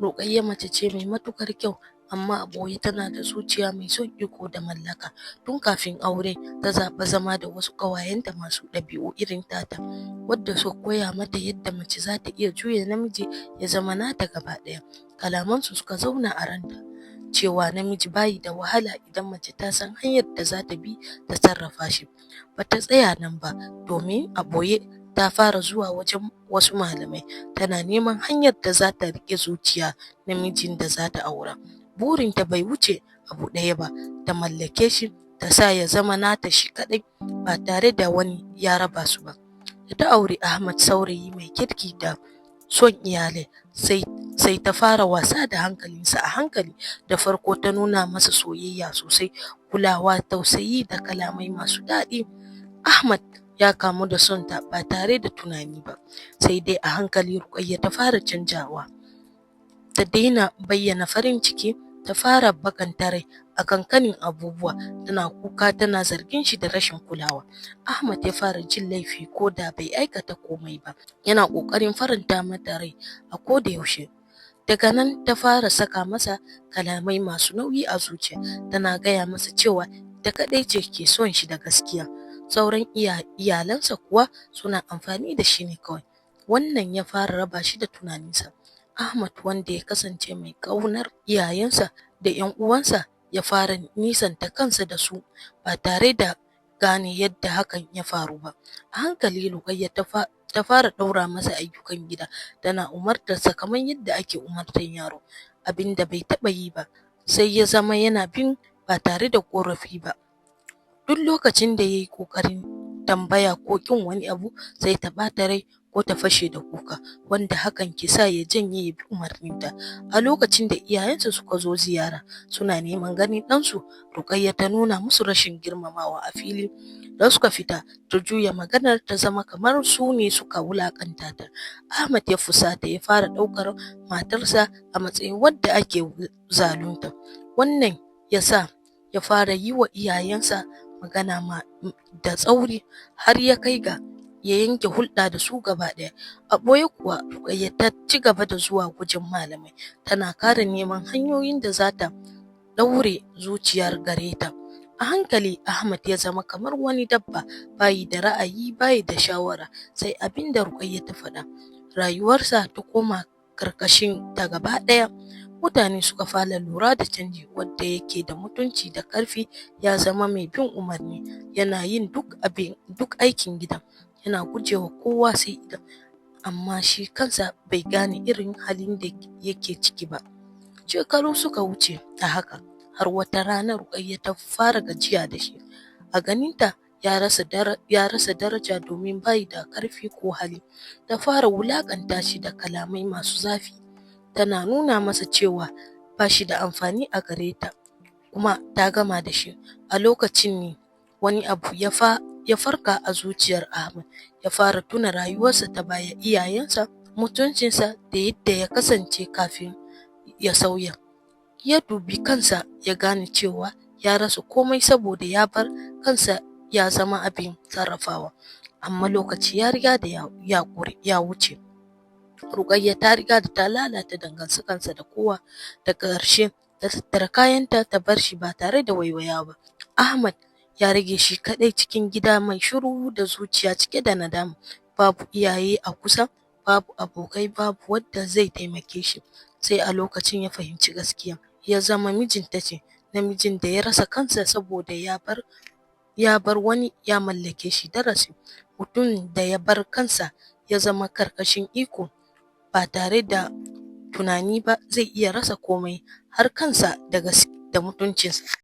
Ruƙayya mace ce mai matuƙar kyau, amma a ɓoye tana da zuciya mai son iko da mallaka. Tun kafin aure ta zaɓi zama da wasu ƙawayenta masu ɗabi'u irin tata, wadda suka koya mata yadda mace za ta iya juya namiji ya zama nata gaba ɗaya. Kalamansu suka zauna a ranta cewa namiji bayi da wahala idan mace ta san hanyar da za ta bi ta sarrafa shi. Ba ta tsaya nan ba, domin a ɓoye ta fara zuwa wajen wasu malamai tana neman hanyar da za ta riƙe zuciya namijin da za ta aura. Burinta bai wuce abu ɗaya ba: ta mallake shi, ta sa ya zama nata shi kaɗai ba tare da wani ya raba su ba. Da ta auri Ahmad, saurayi mai kirki da son iyalai, sai ta fara wasa da hankalinsa a hankali. Da farko ta nuna masa soyayya sosai, kulawa, tausayi da kalamai masu daɗi. Ahmad ya kamu da son ta ba tare da tunani ba. Sai dai a hankali Ruƙayya ta fara canjawa. Ta daina bayyana farin ciki, ta fara bakanta rai a kankanin abubuwa, tana kuka, tana zargin shi da rashin kulawa. Ahmad ya fara jin laifi ko da bai aikata komai ba. Yana ƙoƙarin faranta mata rai a koda yaushe. Daga nan ta fara saka masa kalamai masu nauyi a zuciya, tana gaya masa cewa ita kaɗai ce ke son shi da gaskiya. Sauran iyalansa kuwa suna amfani da shi ne kawai. Wannan ya fara raba shi da tunaninsa. Ahmad, wanda ya kasance mai ƙaunar iyayensa da ‘yan uwansa, ya fara nisanta kansa da su ba tare da gane yadda hakan ya faru ba. A hankali Ruƙayya ta fara ɗaura masa ayyukan gida, tana umartarsa kamar yadda ake umartar yaro, abin da bai taɓa yi ba. Sai ya zama yana bin ba tare da ƙorafi ba. Duk lokacin da ya yi ƙoƙarin tambaya ko ƙin wani abu, sai ta ɓata rai ko ta fashe da kuka, wanda hakan ke sa ya janye ya bi umarninta. A lokacin da iyayensa suka zo ziyara suna neman ganin ɗansu, Ruƙayya ta nuna musu rashin girmamawa a fili. Da suka fita, ta juya maganar ta zama kamar su ne suka wulaƙanta ta. Ahmad ya fusata, ya fara ɗaukar matarsa a matsayin wadda ake zalunta. Wannan ya sa ya fara yi wa iyayensa magana ma da tsauri, har ya kai ga ya yanke hulɗa da su gaba ɗaya. A ɓoye kuwa Ruƙayya ta ci gaba da zuwa wajen malamai, tana ƙara neman hanyoyin da za ta ɗaure zuciyar gare ta. A hankali Ahmad ya zama kamar wani dabba, bayi da ra'ayi, bayi da shawara, sai abin da Ruƙayya ta faɗa. Rayuwarsa ta koma karkashin ta gaba ɗaya. Mutane suka fara lura da canji: wanda yake da mutunci da ƙarfi ya zama mai bin umarni, yana yin duk abin duk aikin gida, yana gujewa kowa sai ita, amma shi kansa bai gane irin halin da yake ciki ba. Shekaru suka wuce a haka, har wata rana Ruƙayya ta fara gajiya da shi. A ganinta ya rasa daraja domin bai da ƙarfi ko hali. Ta fara wulaƙanta shi da kalamai masu zafi, tana nuna masa cewa ba shi da amfani a gare ta kuma ta gama da shi. A lokacin ne wani abu ya farka a zuciyar Ahmad. Ya fara tuna rayuwarsa ta baya, iyayensa, mutuncinsa da yadda ya kasance kafin ya sauya. Ya dubi kansa, ya gane cewa ya rasa komai saboda ya bar kansa ya zama abin sarrafawa. Amma lokaci ya riga da ya ya wuce. Ruƙayya ta riga da ta lalata dangantakarsa da kowa. Daga ƙarshe ta tattara kayanta ta bar shi ba tare da waiwaya ba. Ahmad ya rage shi kaɗai cikin gida mai shiru, da zuciya cike da nadama. Babu iyaye a kusa, babu abokai, babu wanda zai taimake shi. Sai a lokacin ya fahimci gaskiya: ya zama mijinta ce, namijin da ya rasa kansa saboda ya bar wani ya mallake shi. Darasi: mutum da ya bar kansa ya zama karkashin iko ba tare da tunani ba zai iya rasa komai, har kansa da mutuncinsa.